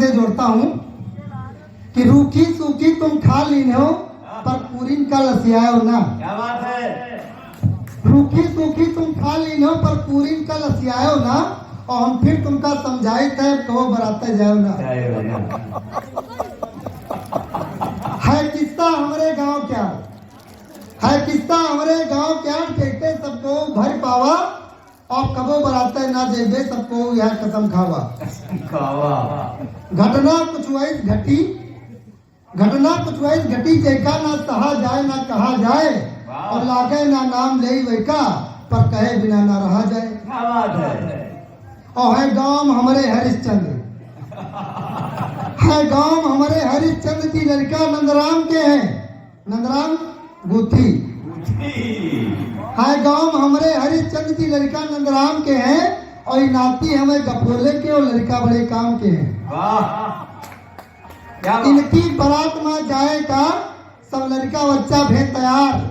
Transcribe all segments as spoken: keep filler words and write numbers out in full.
से जोड़ता हूँ कि रूखी सूखी तुम खा लीन्हो, पर पूरिन का लसियायो ना। क्या बात है? रूखी सूखी तुम खा लीन्हो, पर पूरिन का लसियायो ना। और हम फिर तुमका समझाइत है, कबो बराते जायो ना। जायो ना। है किस्सा हमरे गाँव क्या, है किस्सा हमरे गाँव क्या, देखते सबको भर पावा। अब कबो बराते ना जइबे, सबको यह कसम खावा। खावा। घटना कुछ वैस घटी, घटना कुछ वैस घटी, जेका ना सहा जाए, ना कहा जाए, वाह। और लागे ना नाम लेई वैका, पर कहे बिना ना रहा जाए। क्या बात है? और है गाँव हमरे हरिश्चंद्र, है गाँव हमरे हरिश्चंद्र जी, लड़का नंदराम के हैं। नंदराम गुथी। गुथी। हाय गाँव हमरे हरिश्चंद्र जी, लड़का नंदराम के हैं, और ई नाती हमें गफोले के, और लड़का बड़े काम के हैं। वाह, क्या बात। इनकी बारात मा जाए का सब लड़का बच्चा भे तैयार,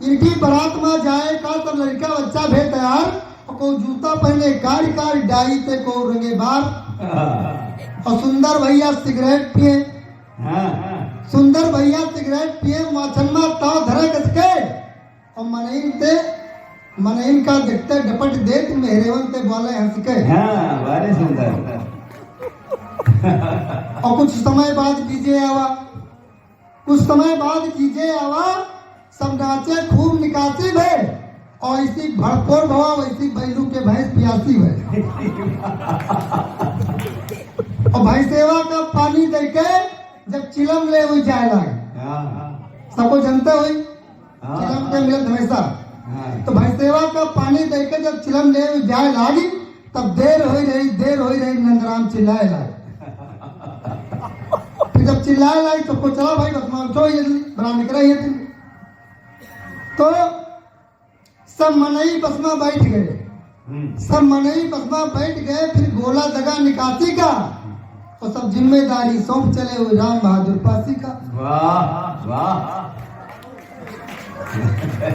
इनकी बारात मा जाए का सब लड़का बच्चा भे तैयार, और को जूता पहने कारी कारी डाई ते को रंगे बार। हाँ। और सुंदर भैया सिगरेट पिए, हाँ। सुंदर भैया सिगरेट पिए, माछन मा ताव धरे कसके, और मनइन ते, मनइन का देखते डपट देत, मेहरेवन ते बोले हंस के। हाँ, very सुंदर। और कुछ समय बाद डीजे आवा, कुछ समय बाद डीजे आवा, सब नाचे खूब निकासी भे, और इसी भड़पोर भवा, वैसी बैलू के भैंस पियासी भे। और भैंसेवा का पानी देके जब चिलम ले हुई जाए लागे, हाँ। सबको जानते हुई, हाँ। चिलम के मिलत हमेशा। हाँ। तो भैंसेवा का पानी देके जब चिलम ले हुई जाए लागी, तब देर होई रही, देर होई रही, नंदराम चिल्लाए लागे। फिर जब चिल्लाए लागे, सबको चला भाई, बस मान उठो, ये बना निकला ये दिन। तो सब मनई बस मा बैठ गए। हम्म। सब मनई बस मा बैठ गए, फिर गोला दगा निकासी का, और सब जिम्मेदारी सौंप चले हुए राम बहादुर पासी का। वाह, वाह।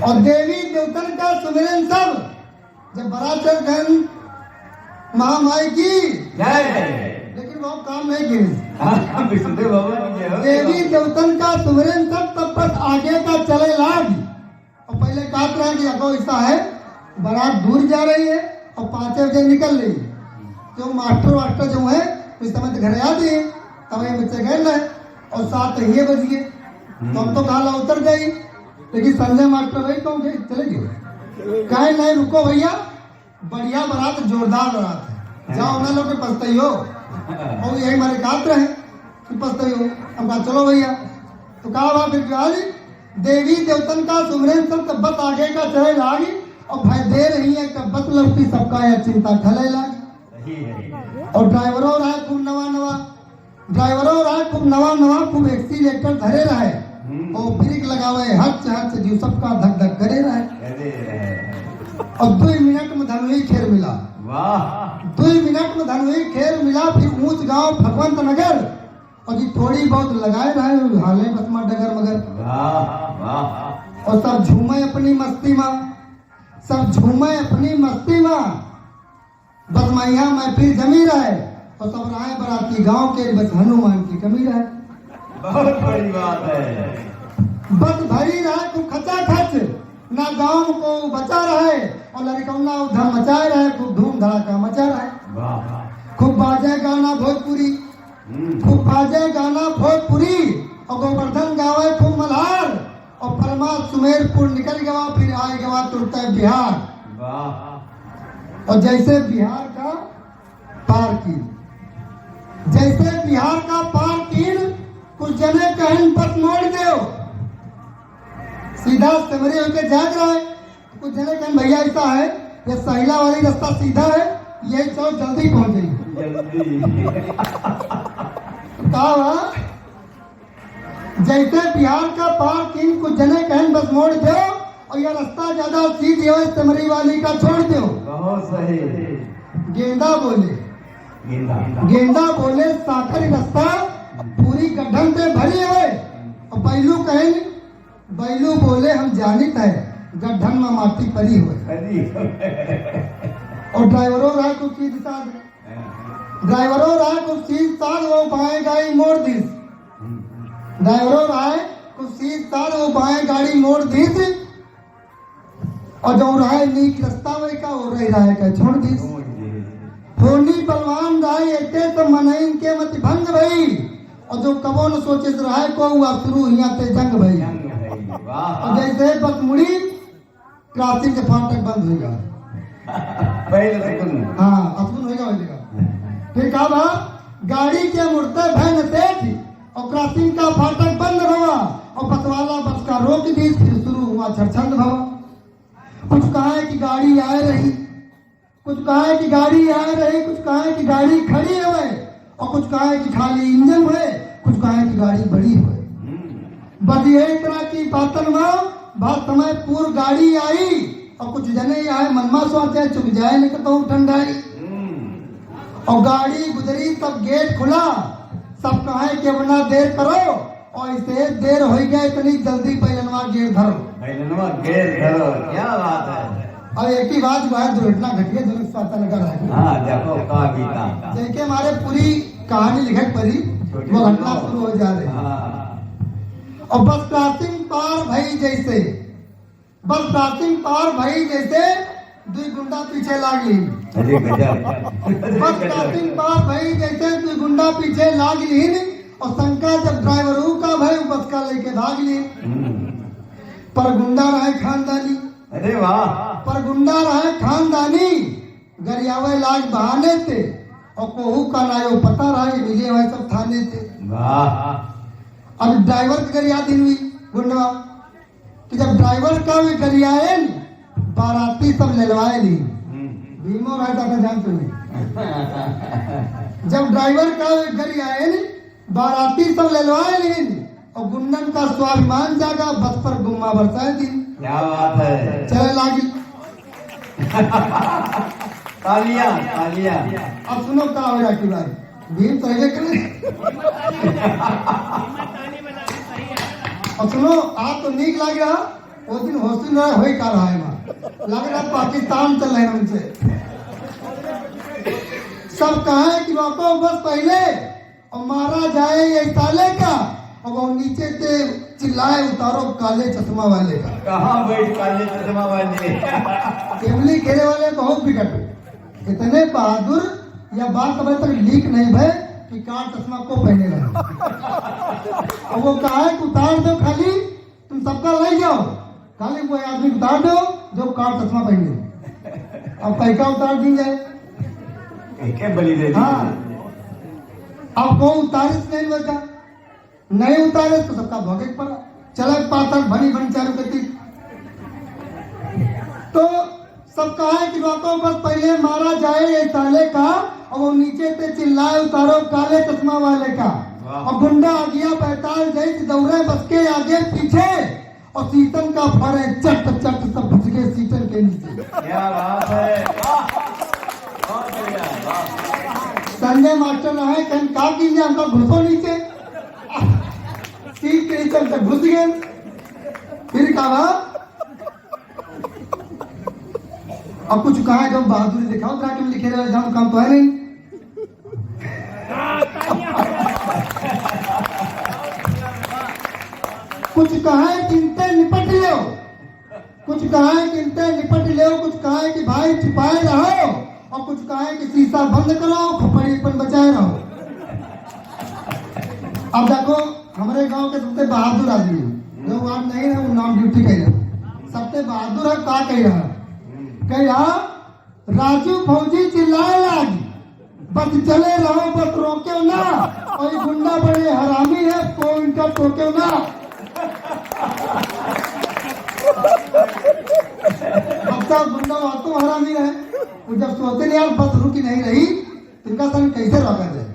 और देवी देवतन का सुमिरन सब, जब बरात चल गन महामाई की जय। लेकिन वो काम नहीं किए। हाँ, विष्णुदेव बाबा की जय हो। देवी देवतन का सुमिरन सब, तब बस आगे का चले लाग। और पहले कहत रहे कि अगो ऐसा है, बारात दूर जा रही है और पाँचे बजे निकल रही है। जो मास्टर वास्टर जो है, उस समय तो घरे आ दिए, तब ये बच्चे गए ना, और सात तो ये बज गए। तो हम तो कहा ला उतर जाई, लेकिन संजय मास्टर भाई तो गए, चले गए। कहे नहीं, रुको भैया, बढ़िया बारात, जोरदार बारात है, जाओ ना लोग के पछताइयो। और यही हमारे कहत रहे कि पछताइयो। हम कहा चलो भैया, तो कहा बा फिर आज देवी देवतन का सुमिरन सब, तब बस आगे का चले लागी, और भाई देर ही है, तब बस लौटी सबका यह चिंता खले लागी। सही है। और ड्राइवरो रहा खूब नवा नवा, ड्राइवरो रहा खूब नवा नवा, खूब एक्सीलेटर धरे रहे, हम्म। और ब्रेक लगावे हच हच, जो सबका धक धक करे रहे। करे रहे। और दो मिनट में धनुही खेर मिला। वाह। दो मिनट में धनुही खेर मिला, फिर ऊंच गांव भगवंत नगर, और जी थोड़ी बहुत लगाए रहे, हाले बस मा डगर मगर। वाह, वाह। और सब झूमे अपनी मस्ती मा, सब झूमे अपनी मस्ती मा। बस मैया महफिल जमी रहे, और सब रहे बराती गांव के, बस हनुमान की कमी रहे। बहुत बड़ी बात है। बस भरी रहे खूब खचाखच, ना गांव को बचा रहे, और लड़कौना उधम मचाए रहे, खूब धूम धड़ाका मचा रहे। वाह। खूब बाजे गाना भोजपुरी, हम्म। खूब बाजे गाना भोजपुरी, और गोवर्धन गावे खूब मल्हार, और परमा सुमेरपुर निकल गवा, फिर आए गवा तुरते बिहार। वाह। और जैसे बिहार का पार कीन, जैसे बिहार का पार कीन, कुछ जने कहन बस मोड़ देव, सीधा सेमरी होके जाग रहा है। कुछ जने कहन भैया ऐसा है, ये सहिला वाली रास्ता सीधा है, ये चलो जल्दी पहुंच जाइए। जल्दी। का हुआ? जैसे बिहार का पार कीन, कुछ जने कहन बस मोड़ देव, और यह रास्ता ज्यादा सीधी है, सेमरी वाली का छोड़ देव। बहुत सही। गेंदा बोले, गेंदा। गेंदा बोले साखर रास्ता पूरी गड्ढन से भरी है, और बैलू कहन, बैलू बोले हम जानित है गड्ढन मा माटी परी होय। परी होय। और ड्राइवरो रहा कुछ चीज साथ, हाँ। ड्राइवरो रहा कुछ चीज साथ, बाएं गाड़ी मोड़ दीस। ड्राइवरो रहे, कुछ सीध साध वो बाएं गाड़ी मोड़ दीस। और जो रहे नीक रास्ता वही का, वो रही रहे का छोड़ दीस। छोड़ दीस। होनी बलवान रहे, एते तो मनइन के मति भंग भई। और जो कबो न सोचे से रहे को, हुआ शुरू हियां ते जंग भई। जंग भई, वाह। और जैसे बस मुड़ी, क्रॉसिंग के फाटक बंद होइगा। पहले से कुल। हाँ, असुन होइगा, होइगा। फिर का बा, गाड़ी के मुड़ते भय न सेठ, और क्रॉसिंग का फाटक बंद भवा, और बस वाला बस का रोक दीस, फिर शुरू हुआ छरछंद भवा। कुछ कहा है कि गाड़ी आए रही, कुछ कहा है कि गाड़ी आए रही, कुछ कहा है कि गाड़ी खड़ी हुए, और कुछ कहा है कि खाली इंजन हुए, कुछ कहा है कि गाड़ी बड़ी हुए। हम्म। बस यही तरह की बातन मा, बहुत समय पूर्व गाड़ी आई, और कुछ जने आए मन मा सोचे, चुप जाए न तो ठंडाई। हम्म। और गाड़ी गुजरी, तब गेट खुला, सब कहा है कि अब ना देर करो, और इसे देर हो गया, इतनी जल्दी बैलनवा गेर धरो। बैलनवा गेर धरो, क्या बात है। और एक ही बात, वह दुर्घटना घटिया, जनक स्वास्थ्य नगर है। हाँ, देखो, का बीता। जैके हमारे पूरी कहानी लिखत परी, छोटी वो घटना सुनो। शुरू हो जा रही। हाँ। और बस क्रॉसिंग पार भई जैसे, बस क्रॉसिंग पार भई जैसे दुई गुंडा पीछे लाग ली। अरे गजब। बस क्रॉसिंग पार भई जैसे दुई गुंडा पीछे लाग लीन, और शंका जब ड्राइवर ऊ का भई, बस का लेके भाग ली। हम्म। पर गुंडा रहे खानदानी। अरे वाह। पर गुंडा रहे खानदानी, गरियावे लाग बहाने ते, और कोहू का ना यो पता रहा, ये मिले हुए सब थाने ते। वाह। अब ड्राइवर के गरिया दिन हुई गुंडवा, कि जब ड्राइवर का वे गरियाएन, बाराती सब लेलवाए ली। हम्म। भीमो राजा का जानते हो। जब ड्राइवर का वे गरियाएन, बाराती सब लेलवाए लीन, और गुंडन का स्वाभिमान जागा, बस पर गुम्मा बरसाए दिन। क्या बात है। चले लागी। तालियां, तालियां। अब सुनो का हो रहा कि भाई, भीम तो ये करे। अब सुनो, आप तो नीक लाग रहा, वो दिन हॉस्टल में होई का रहा है वहाँ। लग रहा पाकिस्तान चल रहे हैं उनसे। सब कहा है कि बापा बस पहले और मारा जाए ये साले का, और वो नीचे से चिल्लाए, "उतारो काले चश्मा वाले का।" कहाँ बैठ काले चश्मा वाले? फैमिली घेरे वाले बहुत बिगड़ गए। इतने बहादुर, या बात अबे तक लीक नहीं भय कि काल चश्मा को पहने रहे। अब वो कहा है कि उतार दो खाली, तुम सबका ले जाओ, खाली वो आदमी उतार दो जो काल चश्मा पहने। अब पैसा उतार दी जाए। एक एक बलि दे दी। हाँ। अब वो उतारे से नहीं बचा, नहीं उतारे तो सबका भोगे के पड़ा। चला पाथर भनी भनी चारू कती। तो सब कहा है कि बातों बस पहले मारा जाए ये साले का, और वो नीचे से चिल्लाए, "उतारो काले चश्मा वाले का।" वाह। और गुंडा आ गया बैताल जैसे दौड़े बस के आगे पीछे, और सीटन का फरे चट चट सब घुस गए सीटन के नीचे। क्या बात है, वाह। बहुत बढ़िया, वाह। संजय मास्टर रहे, कहीं का कीजिए, हमका घुसो नीचे। सीट के नीचे हम सब घुस गए। फिर का बा? अब कुछ कहा है, जब बहादुरी दिखाओ, तरह के लिखे रहे, जाओ, काम तो है नहीं। कुछ कहा है कि इनते निपट लो, कुछ कहा है कि इनते निपट लो, कुछ कहा है कि भाई छुपाए रहो, और कुछ कहा है कि शीशा बंद करो, खोपड़ी पर बचाए रहो। अब देखो, हमारे गांव के सबसे बहादुर आदमी, जो वार्ड नहीं है, वो नाम ड्यूटी कह रहा, सबसे बहादुर है, का कह रहा, कह रहा, "राजू फौजी चिल्लाए लागी, बस चले रहो, बस रोक्यो ना, और ये गुंडा बड़े हरामी है, को इनका टोक्यो ना।" अब तो गुंडा वहाँ तो हरामी है, वो जब सोचे नहीं यार बस रुकी नहीं रही, इनका सन कैसे रोका जाए?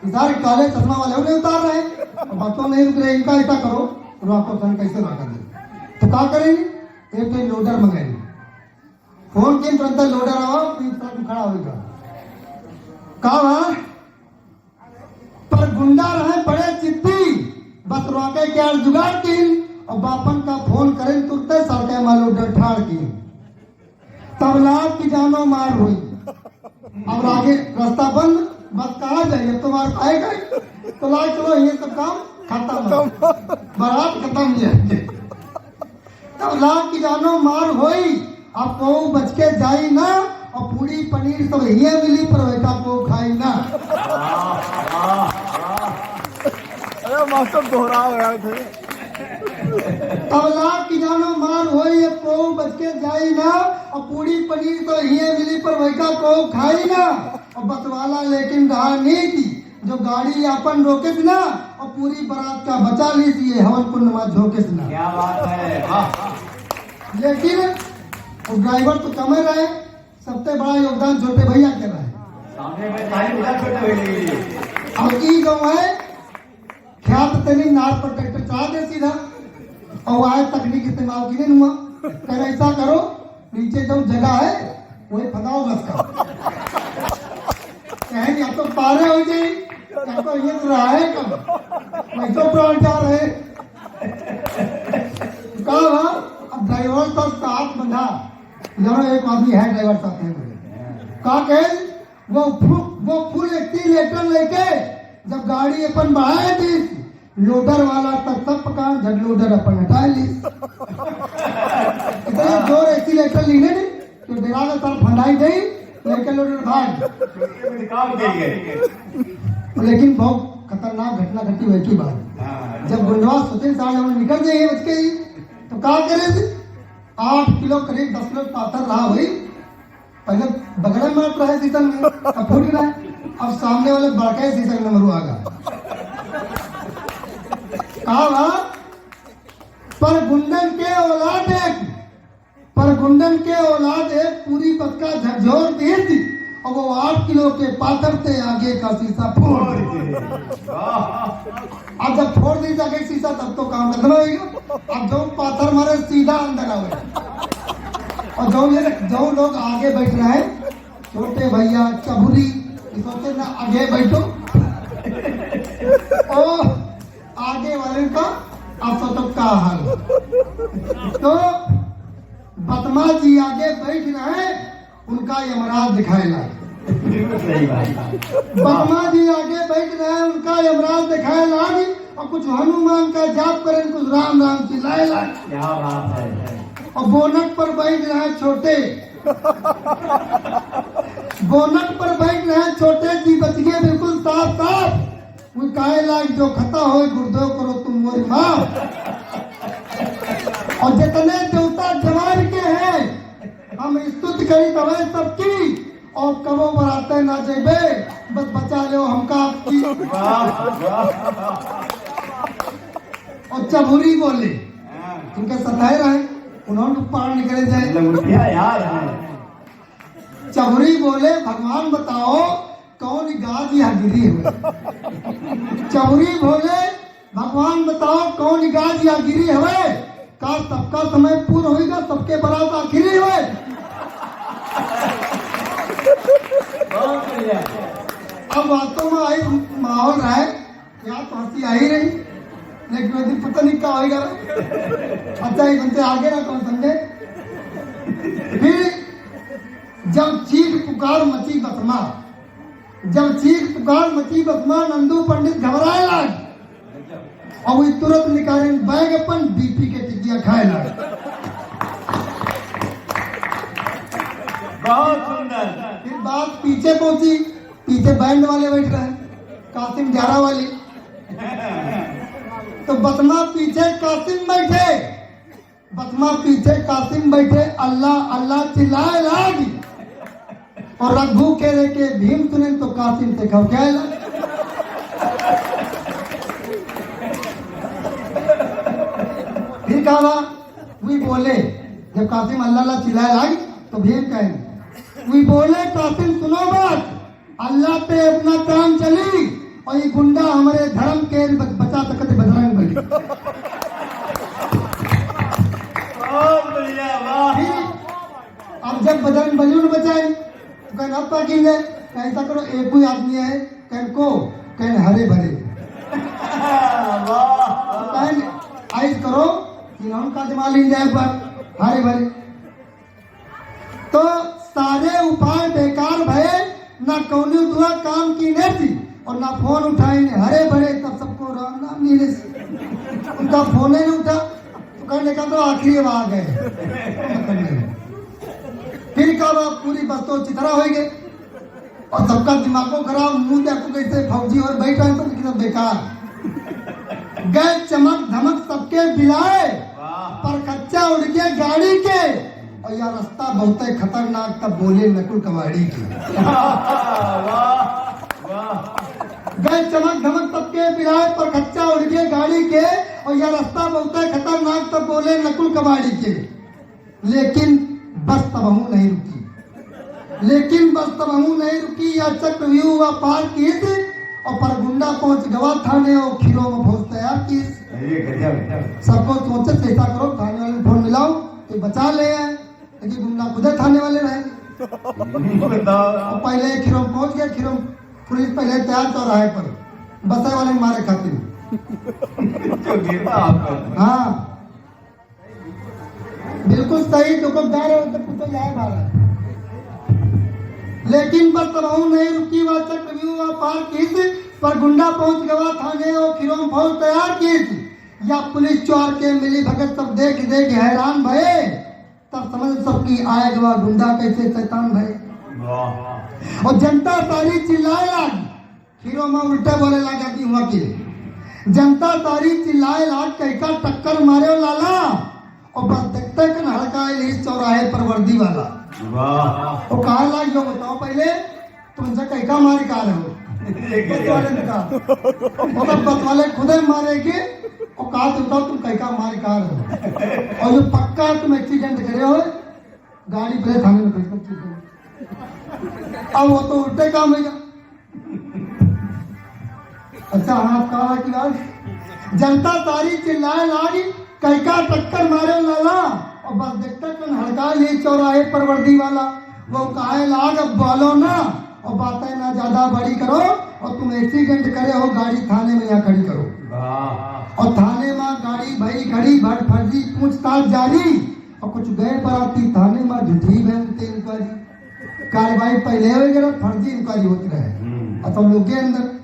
कि सारे काले चश्मा वाले उन्हें उतार रहे हैं, और बातों नहीं रुक रहे, इनका ऐसा करो, रोको सन कैसे रोका जाए? तो का करेंगे? एक तो लोडर मंगाएंगे, फोन के तुरंत लोडर आवा, फिर ट्रक खड़ा होगा। का बा? पर गुंडा रहे बड़े जिद्दी, बस रोके के आड़ जुगाड़ कीन, और बापन का फोन करें तुरते सड़के मा लोडर ठाड़ कीन। तब लाग की जानो मार हुई। अब आगे रास्ता बंद, बस कहाँ जाइए, अब तो मार खाएगा ही। तो ला चलो, ये सब काम खत्म। खत्म। बारात खत्म, ये। तब ला कि जानो मार होई, अब कोऊ बच के जाई ना, और पूरी पनीर सब हिये मिली, पर वैसा कोऊ खाई ना। अरे मास्टर दोहराओ यार थे। तब ला कि जानो मार होई, अब कोऊ बच के जाई ना, और पूरी पनीर सब हिये मिली, पर वैसा कोऊ खाई ना। और बस वाला लेकिन रहा नीति, जो गाड़ी आपन रोकेस ना, और पूरी बारात का बचा लीस, ये हवन कुंड मा झोंकेस ना। क्या बात है, वाह। लेकिन वो ड्राइवर तो कमे रहे, सबसे बड़ा योगदान छोटे भैया के रहे। सामने में ताली बजा छोटे भैया के लिए। अब ई गाँव है, ख्यात तनी नार पर ट्रैक्टर चढ़ा दे सीधा, और आए तकनीक इस्तेमाल की नहीं हुआ। कर ऐसा करो, नीचे जो जगह है, वही फंसाओ बस का। कहें, या तो पारे हो जाई, या तो ये तो रहा है कम। मैं तो प्राण जा रहे। का हुआ? अब ड्राइवर तो साथ बंधा। जानो, एक आदमी है ड्राइवर साथ है बोले। का कहे? वो फु-, वो फुल एक्सीलेटर लेके जब गाड़ी अपन बढ़ाए दी, लोडर वाला तब सब पकान, जब लोडर अपन हटाए ली। इतना जोर एक्सीलेटर लीने ने, तो डेरा का सर फंडाई गई, लेके लोडर भाग। काम के लिए। लेकिन बहुत खतरनाक घटना घटी वही की बात। हाँ। जब गुंडवा सोचे साढ़े हम निकल गए बच के ही, तो का करे थे? आठ किलो करीब दस किलो पाथर रहा हुई, पहले बगड़े में मारत रहे सीसन में, अब फूट रहा है। अब सामने वाले बड़के सीसन में मरुआ गा। का बा? पर गुंडन के औलाद एक, पर गुंडन के औलाद एक पूरी बस का झकझोर दे दी, और वो आठ किलो के पाथर ते आगे का सीसा फोड़ दे। अब जब फोड़ दी जाके सीसा, तब तो काम खत्म होइगा। अब जो पाथर मारे, सीधा अंदर आवे। और जो ये, जो लोग आगे बैठ रहे हैं, छोटे भैया, चबुरी, ये सोचे ना आगे बैठो। ओ, आगे वाले का आप सोचो का हाल। तो बतमा जी आगे बैठ रहे, उनका यमराज दिखाए लाग। बिल्कुल सही बात। बतमा जी आगे बैठ रहे, उनका यमराज दिखाए लाग, और कुछ हनुमान का जाप करें, कुछ राम राम चिल्लाए लाग। क्या बात है। और बोनट पर बैठ रहे छोटे, बोनट पर बैठ रहे छोटे जी, बच गए बिल्कुल साफ साफ। वो काहे लाग, जो खता होए गुरुदेव करो तुम मोरी माँ। और जितने देवता जवान के हैं, हम स्तुति करी तबे सबकी, और कबो बराते ना जेबे, बस बचा लो हमका आपकी। वाह, वाह। और चबुरी बोले, हाँ। उनके सताए रहे, उन्होंने पार निकले जाए। लंगोटिया यार, हाँ। चबुरी बोले, भगवान बताओ, कौन गाज या गिरी हवे? चबुरी बोले, भगवान बताओ, कौन गाज या गिरी हवे? का सबका समय पूर्ण होइगा, सबके बरात आखिरी हवे? बहुत बढ़िया। अब वास्तव में आई माहौल रहे, यहाँ तो हंसी आई रही, लेकिन वो दिन पता नहीं क्या होइगा। अच्छा, एक घंटे आगे ना कौन समझे। फिर जब चीख पुकार मची बतमा, जब चीख पुकार मची बतमा, नंदू पंडित घबराए लाग। और वो तुरंत निकाले बैग अपन, बीपी के टिकिया खाए लाग। बहुत सुंदर। फिर बात पीछे पहुंची, पीछे बैंड वाले बैठ रहे, कासिम ग्यारह वाले। तो बतमा पीछे कासिम बैठे, बतमा पीछे कासिम बैठे, अल्लाह अल्लाह चिल्लाए लागी। और रघु के रे के भीम सुने तो कासिम से खौफियाए लागी। फिर कहा, वी बोले, जब कासिम अल्लाह अल्लाह चिल्लाए लागी, तो भीम कहे, वी बोले, कासिम सुनो बात, अल्लाह पे अपना काम चली और ये गुंडा हमारे धर्म के बच-, बचा सकते बजरंग बली। बहुत बढ़िया, वाह। फिर अब जब बजरंग बली न बचाए, तो कहन अब पाकिंग है, ऐसा करो, एक कोई आदमी है, कहन को, कहन हरे भरे। वाह। कहन ऐस करो, इन्होंने का जमा ली जाए पर हरे भरे। तो सारे उपाय बेकार भए, ना कौनो दुआ काम की नहीं थी। और ना फोन उठाएंगे, हरे भरे, तब सबको राम नाम मिले। उनका फोन ही नहीं उठा, तो कहने का तो आखिरी अब आ गए। फिर कब आप पूरी बस तो चितरा होइगे और सबका दिमागो खराब, मुंह देखो कैसे फौजी और बैठ रहे तो कितना बेकार। गए चमक धमक सबके बिलाए, वाह। पर खच्चा उड़ गया गाड़ी के, और या रास्ता बहुते खतरनाक, तब बोले नकुल कबाड़ी के। वाह, वाह। गए चमक धमक सबके बिलाए, पर खच्चा उड़ गया गाड़ी के, और या रास्ता बहुते खतरनाक, तब बोले नकुल कबाड़ी के। लेकिन बस तबहूँ नहीं रुकी, लेकिन बस तबहूँ नहीं रुकी, या चक्रव्यूह वा पार कीस, और परगुंडा पहुँच गवा थाने, और खीरो मा फौज तैयार कीस। अरे गजब। सबको सोचे, कैसा करो, थाने वाले फोन मिलाओ, तो बचा ले आए, लेकिन गुंडा खुदे थाने वाले रहे। बताओ। और पहले खीरो मा पहुँच गए, खीरो मा पुलिस पहले तैयार चौराहे पर, बसे वाले मारे खातिर। जो गिरता आपका। हाँ। बिल्कुल सही, जो को गा रहे हो तो पूछो, यह बात है। लेकिन बस तबहूँ नहीं रुकी, वा चक्रव्यूह वा पार कीस, परगुंडा पहुँच गवा थाने, और खीरो मा फौज तैयार कीस। या पुलिस चौर के मिली भगत सब देख देख हैरान भए, तब समझ सबकी आए गवा गुंडा कैसे शैतान भए। वाह। और जनता सारी चिल्लाए लागी, खीरो मा उल्टे बोले लागा कि हुआ के। जनता सारी चिल्लाए लाग, "कैका टक्कर मारे हो लाला?" और बस देखते कन हड़काए ली चौराहे पर वर्दी वाला। वाह। वो कहा लाग, "यो बताओ पहले, तुमसे कैका मारे का रहे हो?" बस वाले ने कहा। और बस वाले खुदे मारे के, और कहा, "तुम बताओ, तुम कैका मारे का रहे हो?" और यो पक्का तुम एक्सीडेंट करे हो, गाड़ी पहले थाने में भेज दो, ठीक है। अब वो तो उल्टे काम है। अच्छा, हाँ, कहा कि आज जनता सारी चिल्लाए लागी, "कैका टक्कर मारे लाला?" और बस देखते कन हड़का ली चौराहे पर वर्दी वाला। वो कहे लाग, "अब बोलो ना, और बातें ना ज्यादा बड़ी करो, और तुम एक्सीडेंट करे हो, गाड़ी थाने में यहाँ खड़ी करो।" वाह। और थाने में गाड़ी भई खड़ी, भट फर्जी पूछताछ जारी, और कुछ गए बराती थाने में, झूठी भई उनके इंक्वायरी। कार्रवाई पहले हो गया, फर्जी इंक्वायरी होत रहे। हम्म। और सब लोग के अंदर।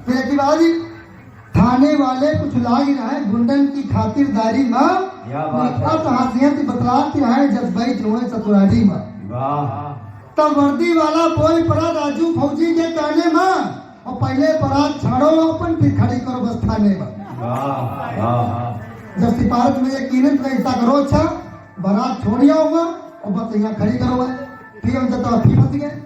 फिर एक बात, थाने वाले कुछ लाग रहे गुंडन की खातिरदारी में। क्या बात है। अत हंसियत बतलात रहे जज्बाई जुए ससुरारी में। वाह। तब वर्दी वाला बोल पड़ा राजू फौजी के कहने में, और पहले बरात छाड़ो अपन, फिर खड़ी करो बस थाने में। वाह, वाह। जब सिफारिश में ये कीनत का हिस्सा करो, अच्छा, बरात छोड़िया होगा और बस यहाँ खड़ी करो है, फिर हम जब फिर फंस गए।